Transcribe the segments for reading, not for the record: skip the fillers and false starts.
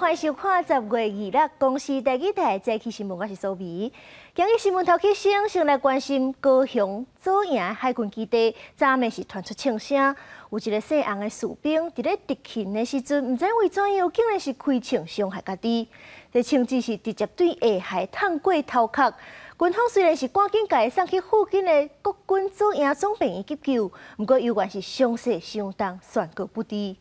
歡迎收看10月2日公視第二台早起新聞，我是蘇美。今日新聞頭起先，先來關心高雄左營海軍基地，昨暝是傳出槍聲，有一个姓洪的士兵佇咧執勤的時陣，毋知為怎樣，竟然是開槍傷害家己。這槍支是直接對下頦探過頭殼。軍方雖然是趕緊共伊送去附近的國軍左營總病院急救，毋過猶原是傷勢相當，宣告不治。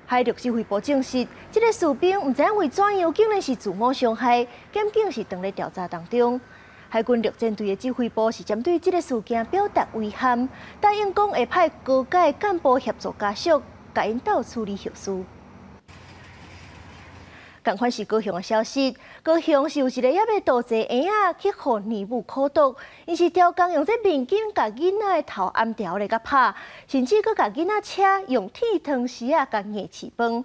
海陸指揮部證實，這个士兵毋知為怎樣，竟然是自我傷害，檢警是正咧調查當中。海軍陸戰隊的指揮部是針對這个事件表達遺憾，答應講會派高階幹部協助家屬，共𪜶鬥處理後事。仝款是高雄的消息，高雄是有一个猶未度濟嬰仔去予奶母苦毒，𪜶是刁工用這面巾共囡仔的頭掩牢來共拍，甚至閣共囡仔車用鐵湯匙仔共硬飼飯。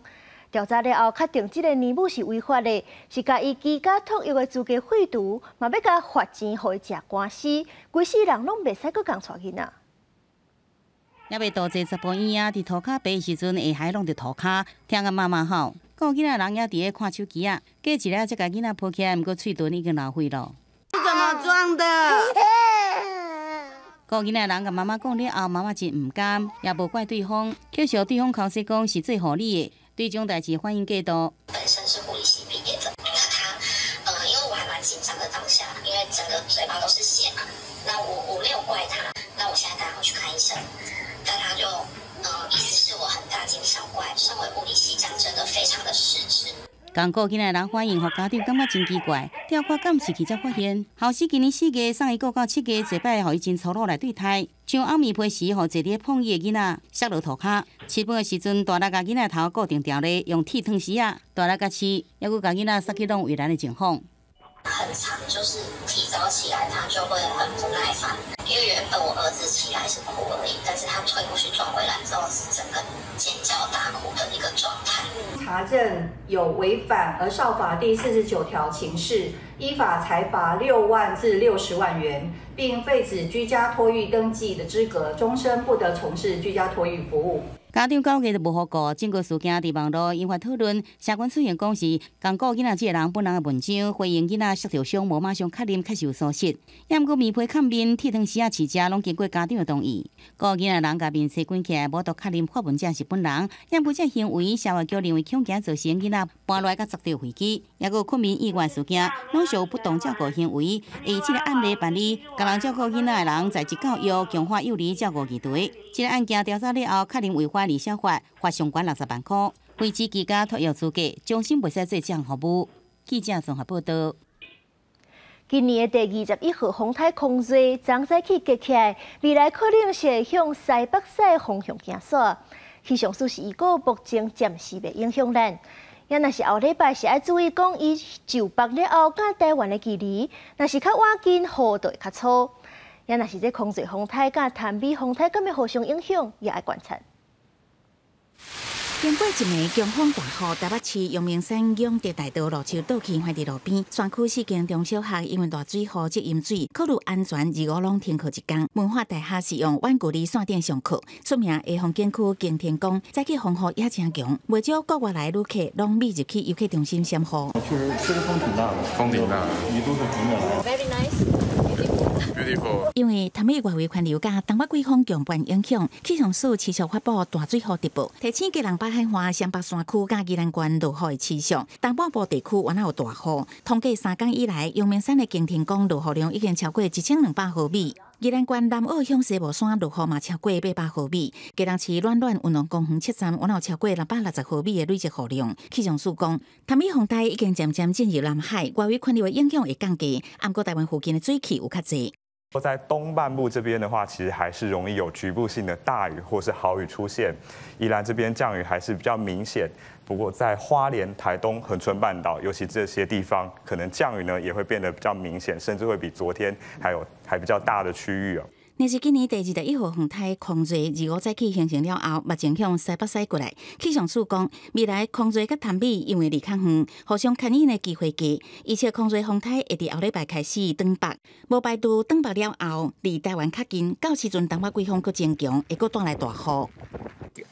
調查了後，確定這个奶母是違法的，是共伊居家托育的資格廢除，嘛欲共罰錢予伊食官司，規世人攏袂使閣仝帶囡仔。猶未度濟查埔嬰仔佇塗跤爬的時陣，下頦攏佇塗跤，聽共媽媽吼。顧囡仔人也佇咧看手機仔，過一下才共囡仔抱起來，毋過喙唇已經流血咯。是怎麼裝的？顧囡仔人共媽媽講了後，媽媽真毋甘，也無怪對方，卻笑對方剾洗講是做護理的，對這種代誌反應過度。本身是護理系畢業的，那他，因為我還蠻緊張的當下，因為整個嘴巴都是血嘛，那我沒有怪他，那我現在帶他回去看醫生，但他就，意思是我很大驚小怪，身為護理系這樣真的非常的失職。仝顧囡仔人反應，予家長感覺真奇怪。調看監視器才發現，後生今年4月送伊顧到7月，這擺予伊真粗魯來對待，像漚棉被時，予坐佇咧膨椅的囡仔摔落塗跤，飼飯的時陣，大力共囡仔頭固定牢咧，用鐵湯匙仔大力共飼，猶閣共囡仔殺去攏圍欄的情況。很常就是提早起來，他就會很不耐煩，因為原本我兒子起來是哭而已，但是他推過去撞圍欄之後，是整個尖叫大哭的一個狀態。查證有違反兒少法第49條情事，依法裁罰6萬至60萬元，並廢止居家托育登記的資格，終身不得從事居家托育服務。家長9月就無予顧，整個事件佇網路引發討論。社群出現講是仝顧囡仔這个人本人的文章，回應囡仔摔著傷，無馬上確認確實有疏失。也毋過棉被崁面、鐵湯匙仔飼食，攏經過家長的同意。顧囡仔人共面細捲起來，無法度確認發文者是本人。也毋過這行為，社會局認為恐驚造成囡仔跋落來共砸著飛機，抑閣睏眠意外事件，攏屬不當照顧行為。會以這个案例辦理，共人照顧囡仔的人在職教育、強化幼兒照顧議題。這个案件調查了後，確認違反兒少法，罰上懸60萬塊，廢止居家托育資格，終身袂使做這項服務。記者綜合報道。今年的第21號風颱空瑞，昨早起結起來，未來可能是會向西北西方向行煞。氣象署是預告，目前暫時袂影響咱。也若是後禮拜是愛注意講，伊就北了後，佮台灣的距離，若是較倚近，雨就會較粗。也若是這空瑞風颱佮潭美風颱敢會互相影響，也愛觀察。經過一暝強風大雨，台北市陽明山永德大道路樹倒去橫佇路邊。山區四間中小學因為大水雨積淹水，考慮安全，二五攏停課一工。文化大學是用遠距離線頂上課。出名的風景區行天宮，早起風雨也誠強，袂少國外來旅客攏覕入去遊客中心閃雨。確實，確實風挺大的，風挺大，雨都是橫著來。 Very nice. Beautiful. 因為潭美外圍環流佮東北季風共伴影響，氣象署持續發布大水雨特報，提醒基隆北海岸、雙北山區佮宜蘭縣落雨會持續，東半部地區猶有大雨。統計3工以來，陽明山的行天宮落雨量已經超過1200毫米。宜蘭縣南澳鄉西帽山落雨嘛超過800毫米，基隆市暖暖運動公園七站猶有超過660毫米的累積雨量。氣象署講，潭美風台已經漸漸進入南海，外圍環流的影響會降低，毋過台灣附近的水汽有較濟。在東半部這邊的話，其實還是容易有局部性的大雨或是豪雨出現。宜蘭這邊降雨還是比較明顯，不過在花蓮、台東、恆春半島，尤其這些地方，可能降雨呢也會變得比較明顯，甚至會比昨天還有還比較大的區域哦。這是今年第21號風台空瑞二五早起形成了後，目前向西北駛過來。氣象署講，未來空瑞佮潭美因為離較遠，互相牽引的機會低。而且空瑞風台會佇後禮拜開始轉北，無排除轉北了後，離台灣較近，到時陣東北季風閣增強，會閣帶來大雨。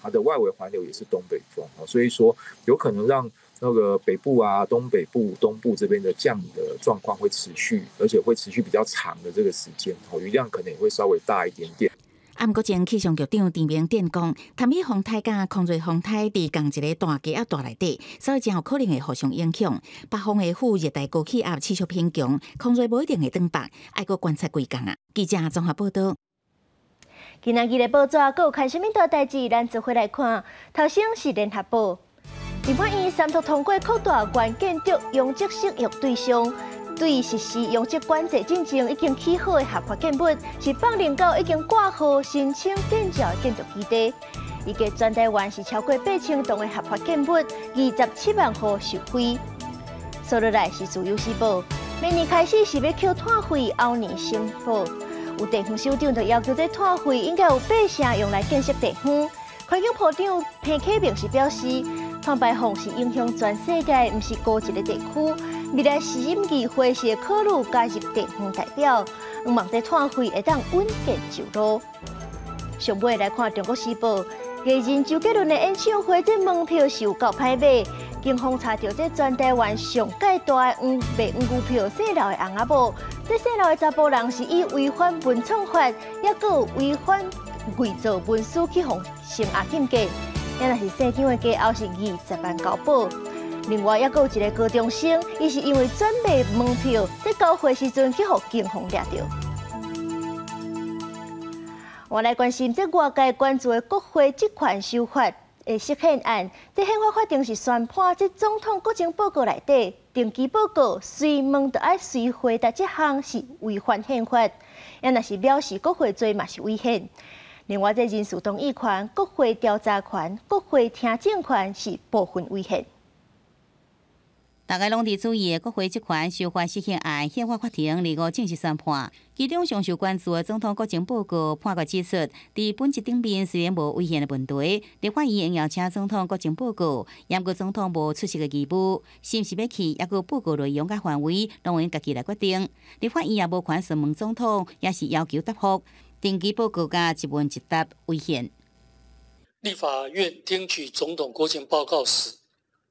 它的外圍環流也是東北風，所以說有可能讓那個北部啊、東北部、東部這邊的降雨的狀況會持續，而且會持續比較長的這個時間，雨量可能也會稍微大一點點。啊，毋過前氣象局長陳明鎮講，潭米風颱佮空瑞風颱佇仝一個大低壓帶內底，所以誠有可能會互相影響。北方的副熱帶高氣壓持續偏強，空瑞無一定會轉北，愛閣觀察幾工啊。記者綜合報導。今仔日的報紙閣有看啥物大代誌？咱做伙來看。頭先是聯合報，立法院三讀通過擴大原建築容積適用對象，對實施容積管制進前已經起好的合法建物，是放任到已經掛號申請建照的建築基地。預計全台灣是超過8000棟的合法建物，27萬戶受惠。紲落來是自由時報，明年開始是欲扣碳費，後年申報。有地方首長就要求這碳費應該有八成用來建設地方。環境部長彭啟明是表示，碳排放是影響全世界，毋是孤一个地區。未來市議會是會考慮加入地方代表，希望這碳費會當穩健上路。上尾來看《中國時報》，藝人周杰倫的演唱會這門票是有夠歹賣，警方查著這全台灣上蓋大的黃賣黃牛票姓劉的翁仔某，這姓劉的查埔人是以違反文創法，抑閣有違反偽造文書去予聲押禁見，抑若是姓張的家後是20萬交保。另外，抑閣有一個高中生，伊是因為轉賣門票，佇交會時陣去予警方掠著。我來關心這外界關注的國會職權修法的釋憲案，這憲法法庭是宣判，這總統國情報告內底定期報告隨問就愛隨回答，這項是違反憲法，抑若是藐視國會罪嘛是違憲。另外，這人事動議權、國會調查權、國會聽證權是部分違憲。大家攏佇注意的國會職權修法釋憲案，憲法法庭25正式宣判。其中上受關注的總統國情報告判決指出，佇本質頂面雖然無違憲的問題，立法院會邀請總統國情報告，毋過總統無出席的義務，是毋是欲去，抑閣報告內容佮範圍，攏會家己來決定。立法院也無權詢問總統，抑是要求答覆。定期報告佮一問一答違憲。立法院聽取總統國情報告時，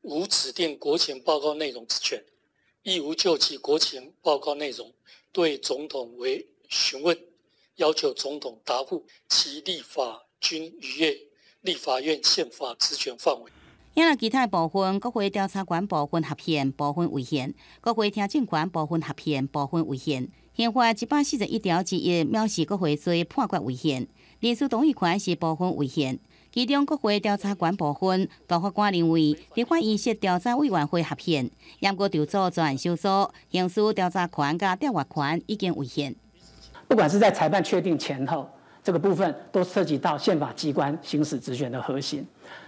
無指定國情報告內容之權，亦無就其國情報告內容對總統為詢問，要求總統答覆，其立法均逾越立法院憲法職權範圍。抑若其他部分，國會調查權部分合憲，部分違憲；國會聽證權部分合憲，部分違憲。憲法141條之一藐視國會罪判決違憲，人事同意權是部分違憲。其中國會調查權部分，大法官認為立法院設調查委員會合憲，毋過籌組專案小組行使調查權佮調閱權已經違憲。不管是在裁判確定前後，這個部分都涉及到憲法機關行使職權的核心，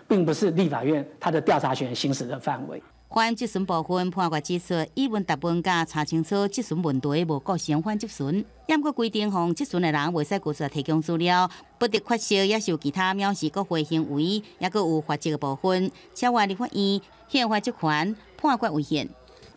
並不是立法院它的調查權行使的範圍。反質詢部分判決指出，以問答問佮查清楚質詢問題無構成反質詢，毋過規定予質詢的人袂使拒絕提供資料，不得缺席，抑是有其他藐視國會行為，抑閣有罰則的部分，超越立法院憲法職權判決違憲。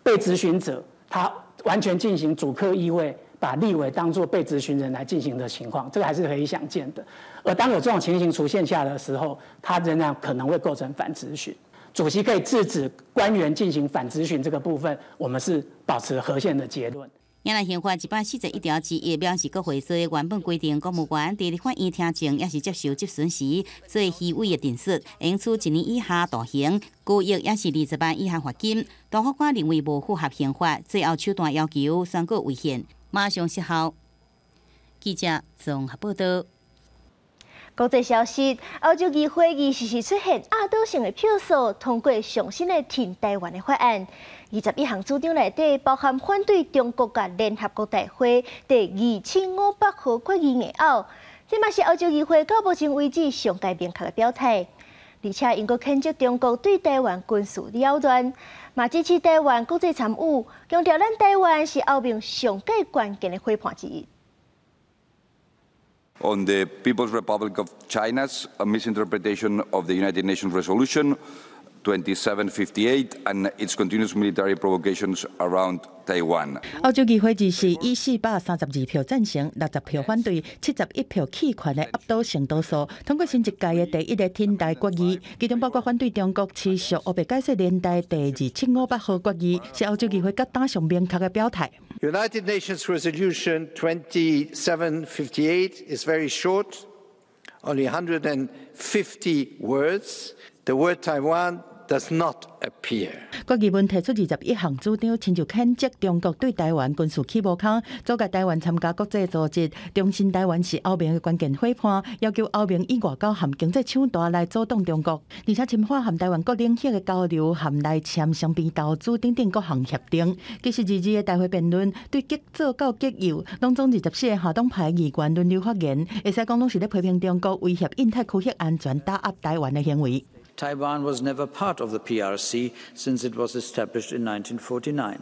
被質詢者他完全進行主客易位，把立委當作被質詢人來進行的情況，這個還是可以想見的。而當有這種情形出現下的時候，他仍然可能會構成反質詢。主席可以制止官員進行反質詢這個部分，我們是保持合憲的結論。原來憲法141條之一藐視國會說原本規定，公務員佇立法院聽證，抑是接受質詢時，做虛偽的陳述，應處一年以下徒刑、拘役，抑是20萬以下罰金。大法官認為無符合憲法，最後手段要求宣告違憲，馬上失效。記者綜合報導。國際消息：歐洲議會24出現壓倒性的票數，通過上新的挺台灣的法案。21項主張內底包含反對中國佮聯合國大會第2500號決議硬拗，這嘛是歐洲議會到目前為止上蓋明確的表態。而且，𪜶閣譴責中國對台灣軍事擾亂，嘛支持台灣國際參與，強調咱台灣是歐盟上蓋關鍵的夥伴之一。 On the People's Republic of China's misinterpretation of the United Nations resolution 2758 and its continuous military provocations around Taiwan。歐洲議會就是以432票贊成、60票反對、71票棄權的壓倒性多數，通過新一屆的第一個挺台決議，其中包括反對中國持續烏白解釋聯大第2758號決議，是歐洲議會決定上明確的表態。 United Nations Resolution 2758 is very short, only 150 words. The word Taiwan does not appear。決議文提出21項主張，親像譴責中國對台灣軍事起無空，阻礙台灣參加國際組織，重申台灣是歐盟的關鍵夥伴，要求歐盟以外交和經濟手段來阻擋中國，而且深化和台灣各領域的交流，和來簽雙邊投資等等各項協定。其實二二的大會辯論，對極左到極右，攏總24個跨黨派議員輪流發言，會使講攏是咧批評中國威脅印太區域安全、打壓台灣的行為。 Taiwan was never part of the PRC since it was established in 1949.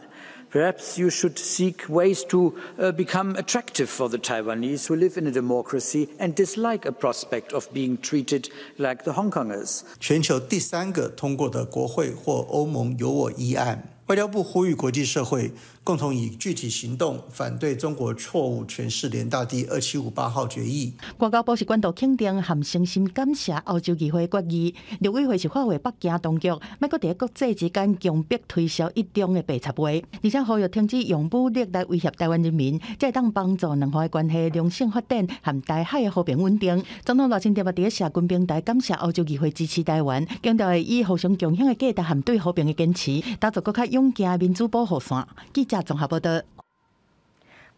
Perhaps you should seek ways to become attractive for the Taiwanese who live in a democracy and dislike a prospect of being treated like the Hong Kongers. 全球第三個通過的國會或歐盟有我議案。外交部呼籲國際社會共同以具體行動反對中國錯誤詮釋聯大第2758號決議。外交部是高度肯定和誠心感謝歐洲議會決議，陸委會是發話北京當局，莫閣佇國際之間強迫推銷一中的白賊話，而且呼籲停止用武力來威脅台灣人民，才會當幫助兩岸的關係良性發展和台海的和平穩定。總統賴清德嘛佇社群平台感謝歐洲議會支持台灣，強調會以互相共享的價值和對和平的堅持，打造閣較勇健的民主保護線。記者綜合報道。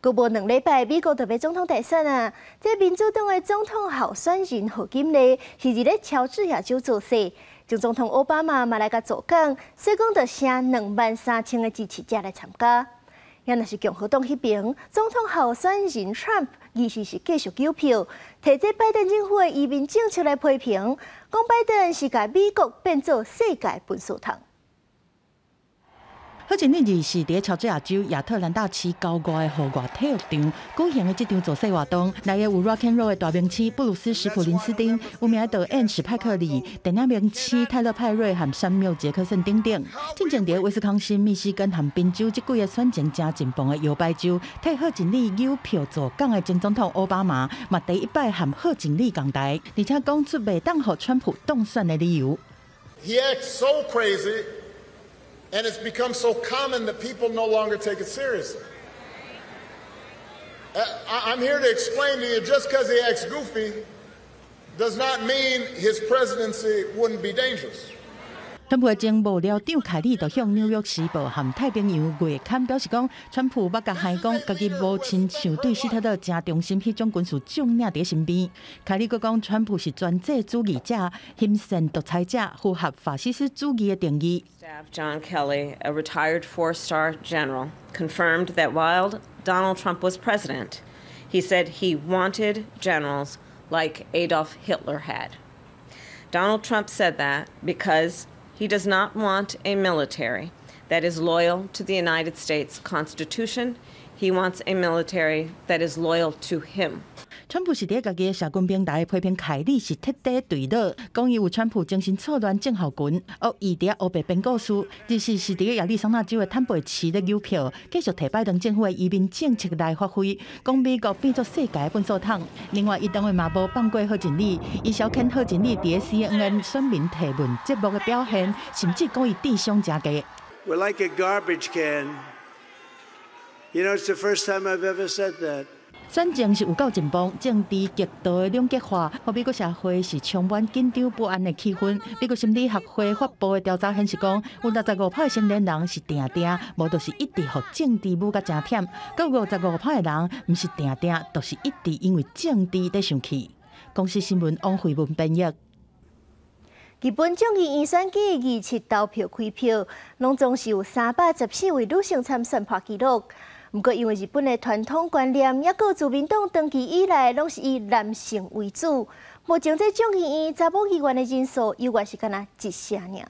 閣無2禮拜，美國就欲總統大選啊！這民主黨的總統候選人賀錦麗是佇咧喬治亞州造勢，前總統奧巴馬嘛來共助講，所以講就請23,000個支持者來參加。也若是共和黨彼邊，總統候選人川普其實是繼續糾票，提這拜登政府的移民政策來批評，講拜登是共美國變做世界糞掃桶。賀錦麗二是佇喬治亞州亞特蘭大市郊外的戶外體育場舉行的這場造勢活動，來的有 Rock and Roll 的大明星布魯斯·史普林斯汀，有名的導演史派克里，電影明星泰勒·派瑞和山繆·傑克遜等等。進前佇威斯康星、密西根和賓州這幾个選情誠緊繃的搖擺州，替賀錦麗糾票助講的前總統奧巴馬嘛第一擺和賀錦麗仝台，而且講出袂當予川普當選的理由。 He acts so crazy. And it's become so common that people no longer take it seriously. I'm here to explain to you, just because he acts goofy does not mean his presidency wouldn't be dangerous. 川普的前幕僚長凱利就向紐約時報和太平洋月刊表示講，川普捌共害講，家己無親像對希特勒誠忠心彼種軍事將領佇身邊。凱利閣講，川普是專制主義者、兇善獨裁者，符合法西斯主義的定義。 John Kelly, a retired four-star general, confirmed that while Donald Trump was president, he said he wanted generals like Adolf Hitler had. Donald Trump said that because he does not want a military that is loyal to the United States Constitution. He wants a military that is loyal to him. 川普是佇家己的社群平台批評凱利是徹底墜落，講伊有川普精神錯亂症候群，惡意佇遐烏白編故事。二是是佇亞利桑那州的坦貝市咧糾票，繼續提拜登政府的移民政策來發揮，講美國變做世界的糞掃桶。另外，伊當然嘛無放過賀錦麗，伊消遣賀錦麗佇 CNN 選民提問節目的表現，甚至講伊智商誠低。 We're like a garbage can. You know, it's the first time I've ever said that. 選情是有夠緊繃，政治極度的兩極化，予美國社會是充滿緊張不安的氣氛。美國心理學會發布的調查顯示講，有65趴的成年人是定定，無就是一直予政治舞甲誠忝；閣有55趴的人，毋是定定，就是一直因為政治咧生氣。公視新聞王慧文編譯。日本眾議院選舉二七投票開票，攏總是有314位女性參選破紀錄。毋過，因為日本的傳統觀念，抑閣自民黨長期以來攏是以男性為主。目前這眾議院查某議員的人數，猶原是干焦一成爾。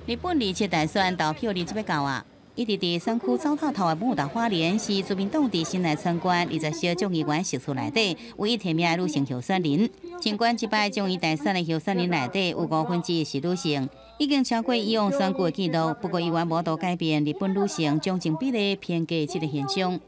日本二七大選投票日這欲到啊！一直佇選區走透透的木島花蓮是自民黨佇新內參觀20席眾議員席次內底唯一提名的女性候選人。儘管這擺眾議大選的候選人內底有1/5是女性，已經超過以往選舉的紀錄。不過，猶原無度改變日本女性掌政比例偏低這個現象。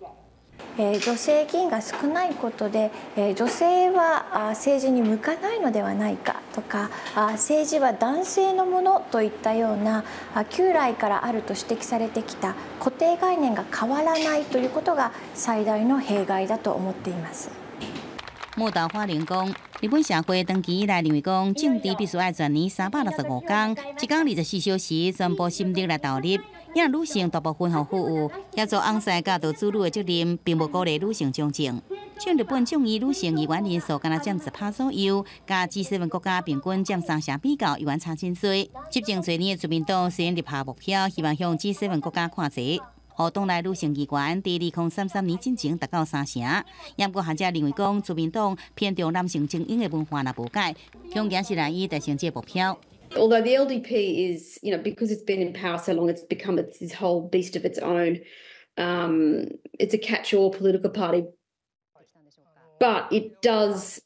女性議員が少ないことで、女性は政治に向かないのではないかとか、政治は男性のものといったような舊來からあると指摘されてきた固定概念が変わらないということが最大の弊害だと思っています。木島花蓮講，日本社會長期以來認為講，政治必須愛全年365工，一工24小時，全部心力來投入。因為女性大部分予服務協助翁婿教導子女的責任，並無鼓勵女性從政。像日本眾議女性議員人數，敢若佔10%左右，佮 G7 國家平均佔三成比較，猶原差真濟。執政濟年的自民黨雖然立下目標，希望向 G7 國家看齊，予黨內女性議員佇2033年進前達到三成。毋過學者認為講，自民黨偏重男性精英的文化若無改，恐驚是難以達成這個目標。 Although the LDP is, because it's been in power so long, it's become this whole beast of its own. It's a catch-all political party, but it does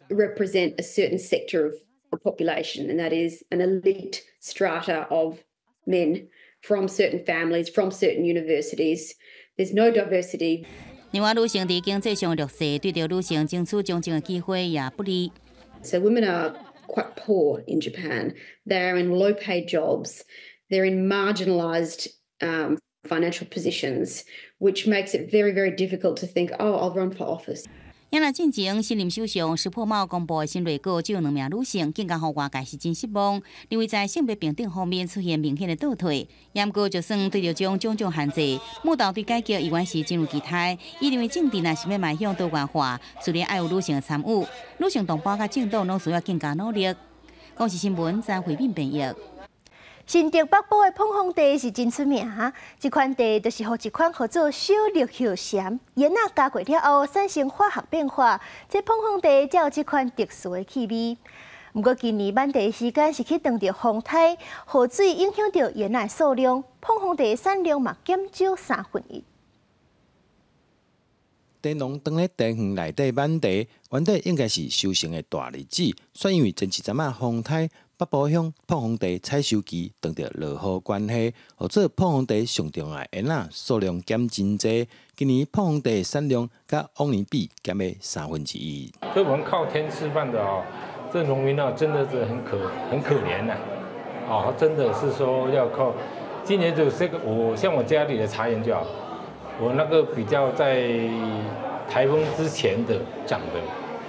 represent a certain sector of the population, and that is an elite strata of men from certain families, from certain universities. There's no diversity. 另外，女性佇經濟上弱勢，對著女性爭取從政的機會也不利。 So women are quite poor in Japan. They're in low-paid jobs. They're in marginalised financial positions, which makes it very, very difficult to think, "Oh, I'll run for office." 因來進前新任首相石破茂公布的新內閣只有兩名女性，更加予外界是真失望，認為在性別平等方面出現明顯的倒退。毋過就算對著這種種限制，木島對改革依然是真有期待。伊認為政治若是欲邁向多元化，自然愛有女性的參與，女性同胞佮政黨攏需要更加努力。公視新聞張惠敏編譯。新竹北埔的膨風茶是真出名，這款茶就是予一款號做小綠葉蟬煙仔加過了後產生化學變化，這膨風茶才有這款特殊的氣味。毋過今年挽茶時間是去撞著風颱，雨水影響著煙仔數量，膨風茶產量嘛減少1/3。茶農當咧茶園內底挽茶，原底應該是收成的大日子，卻因為前一陣仔風颱，北埔鄉膨風茶採收期撞著落雨關係，予做膨風茶上重要的煙仔數量減真濟。今年膨風茶的產量佮往年比減了1/3。所以我們靠天吃飯的哦，這農民啊，真的是很可憐吶。哦，真的是說要靠，今年就這個，我像我家裡的茶園就好，我那個比較在颱風之前的長的，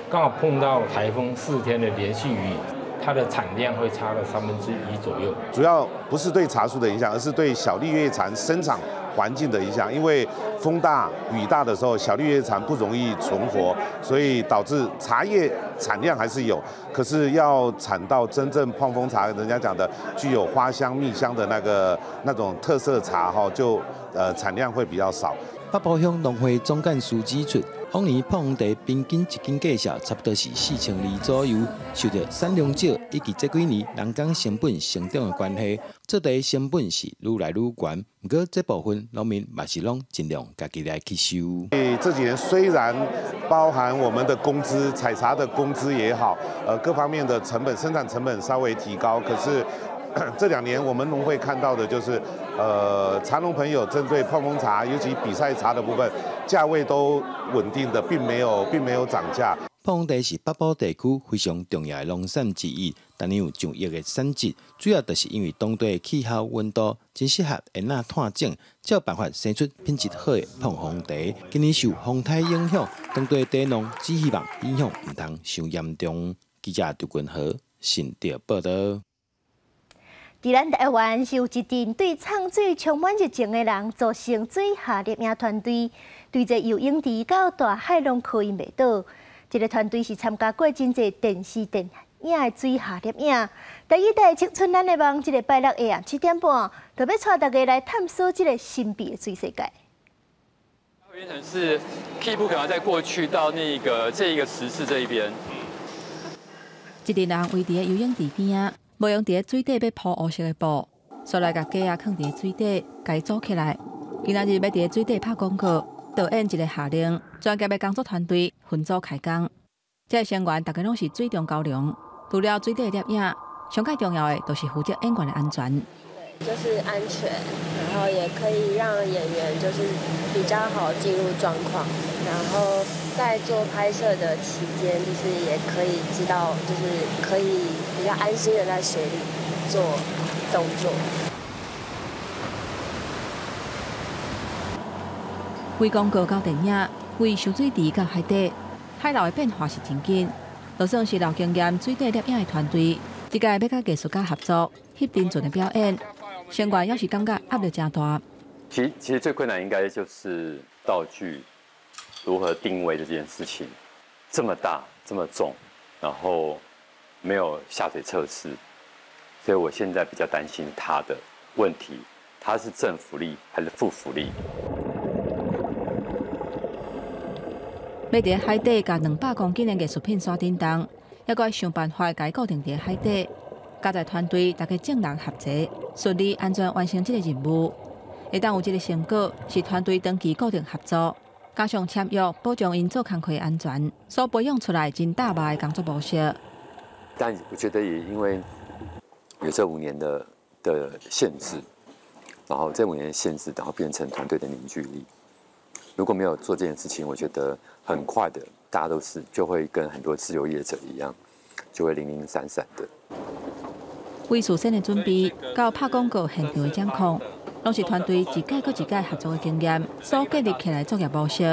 剛好碰到颱風4天的連續雨。它的產量會差了1/3左右。主要不是對茶樹的影響，而是對小綠葉蟬生長環境的影響。因為風大雨大的時候，小綠葉蟬不容易存活，所以導致茶葉產量還是有，可是要產到真正膨風茶，人家講的具有花香蜜香的那種特色茶哈，就產量會比較少。北埔鄉農會總幹事指出，往年膨風茶平均一斤價數差不多是4200左右，受著產量少以及這幾年人工成本成長的關係，做茶成本是愈來愈懸。毋過這部分農民嘛是攏盡量家己來吸收。這幾年雖然包含我們的工資、採茶的工資也好，各方面的成本、生產成本稍微提高，可是這2年我們農會看到的就是，茶農朋友針對膨風茶，尤其比賽茶的部分，價位都穩定的，並沒有漲價。膨風茶是北埔地區非常重要的農產之一，逐年有上億的產值，主要就是因為當地的氣候溫度真適合煙仔炭種，才有辦法生出品質好的膨風茶。今年受風颱影響，當地茶農只希望影響毋通傷嚴重。記者劉君和新竹報導。佇咱台灣是有一陣對藏水充滿熱情的人組成水下攝影團隊，對這游泳池到大海攏可以袂倒。這個團隊是參加過真濟電視電影的水下攝影。第一代青春咱的夢，這個拜六下暗7點半，就欲帶大家來探索這個神秘的水世界。變成是 keep 可能再過去到那個這一個時事這一邊。一陣人圍佇咧游泳池邊仔，無用佇咧水底欲鋪烏色的布，煞來共雞仔囥佇水底，共伊組起來。今仔日欲佇水底拍廣告，導演一个下令，專業的工作團隊分組開工。這个成員逐家攏是水中蛟龍，除了水底攝影，上蓋重要的就是負責演員的安全。就是安全，然後也可以讓演員就是比較好進入狀況，然後在做拍攝的期間，就是也可以知道，就是可以比較安心的在水裡做動作。為廣告到電影，為泅水池到海底，海流的變化是真緊。就算是老經驗水底攝影的團隊，這屆欲佮藝術家合作翕沉船的表演，成員猶是感覺壓力誠大。其實最困難應該就是道具如何定位這件事情，這麼大這麼重，然後沒有下水測試，所以我現在比較擔心它的問題，它是正浮力還是負浮力？欲佇海底共200公斤的藝術品徙振動，猶閣愛想辦法共伊固定佇海底。佳哉團隊逐家眾人合作，順利安全完成這个任務。會當有這个成果，是團隊長期固定合作，加上簽約保障𪜶做工課的安全，所培養出來真大肉的工作模式。但我覺得也因為有這5年的限制，然後這5年的限制，然後變成團隊的凝聚力。如果沒有做這件事情，我覺得很快的，大家都是就會跟很多自由業者一樣，就會零零散散的。為事先的準備，到拍廣告現場的掌控，攏是團隊一屆閣一屆合作的經驗所建立起來的作業模式。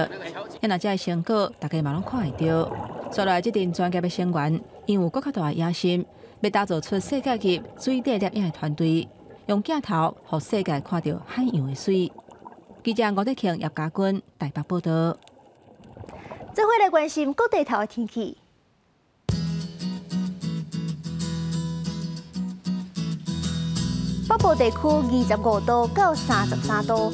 遐若這个成果，大家嘛攏看會著。煞來這陣專業的成員，𪜶有閣較大的野心，欲打造出世界級水底攝影的團隊，用鏡頭予世界看著海洋的水。記者吳德慶、葉家軍台北報道。做伙來關心各地頭的天氣。北部地區25度到33度，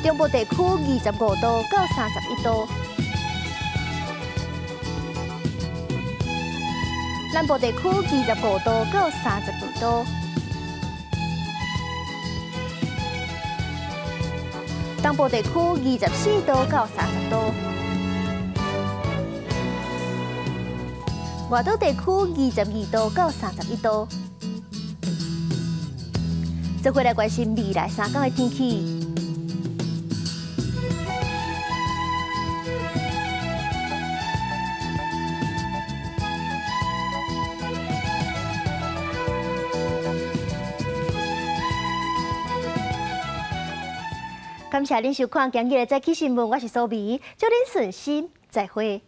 中部地區25度到31度，南部地區25度到32度，東部地區24度到30度。外島地區22度到31度。做伙來關心未來3天的天氣。感謝恁收看今日的早起新聞，我是蘇美，祝恁順心，再會。